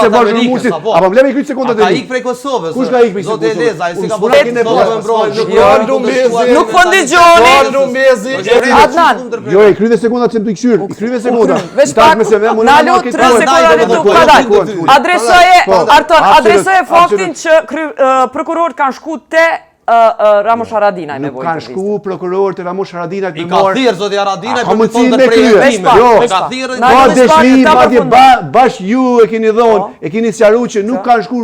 mos e bash Rumusin. Apo më lëmë i kryt sekondat e mi. Ka ik prej Kosovës. Kush ka ik prej Kosovës? Zoti Elez, ai si ka bërë kene po. Lumezi. Nuk po ndigjoni. Lumezi. Adnan. Jo, i kryve sekondat që më të kqyr. I kryve sekondat. Veç pak. Nalu 3 sekonda të ka dal. Adresoje po, Arton, adresoje faktin që prokurorët kanë shku te Ramush Haradinaj me Nuk kanë shku prokurorët te Ramush Haradinaj me marr. I ka thirr zoti Haradinaj për të thënë për hetime. Jo, ka thirr. Ka dëshmi, madje bash ju e keni dhënë, po. e keni sqaruar që nuk kanë shku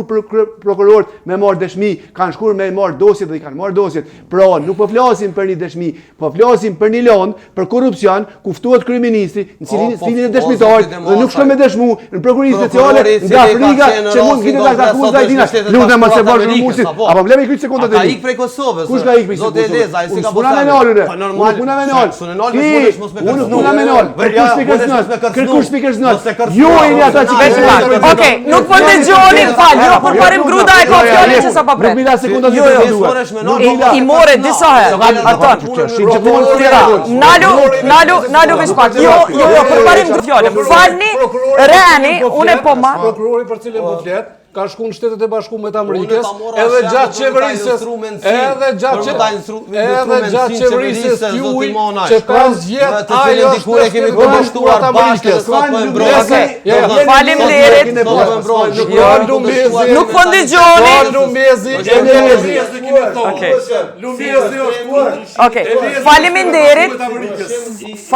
prokurorët me marr dëshmi, kanë shkuar me marr dosjet dhe i kanë marr dosjet. Pra, nuk po flasim për një dëshmi, Po flasim për një lëndë, për korrupsion, ku ftohet kryeministri në cilin po, cilin e dëshmitarit dhe nuk shkon me dëshmu në prokurori speciale nga frika që mund të vinë nga akuza e dina. Lutem mos e bash Rumusin. Apo më lëmë kryt sekondat e mi. Ka ik prej Kosovës. Kush ka ik prej Kosovës? Zoti Elez, ai si ka bërë. Unë me nalë. Po normal. Unë me nalë. Unë nalë, mos me kërcënu. Unë me nalë. Kërkush m'i kërcënon. Kërkush m'i kërcënon. Ju jeni ata që kërcënoni. Okej, nuk po dëgjoni, fal, jo Përparim Gruda e ka fjalën që sa pa pret. Nuk mi la sekondat jo, jo. I more disa herë. Arton. Nalu, nalu, nalu veç pak. Jo, jo, jo, Përparim Gruda fjalën. Falni, reni, unë po ma. Prokurori për cilin po flet, ka shku në Shtetet e Bashkuara të Amerikës, edhe gjatë qeverisjes, edhe gjatë edhe gjatë qeverisjes tuaj që 5 vjet ajo dikur e kemi kundërshtuar bashkë sot po e mbrojmë. Faleminderit. Nuk po ndigjoni. Lumezi, Okej. Okej. Faleminderit.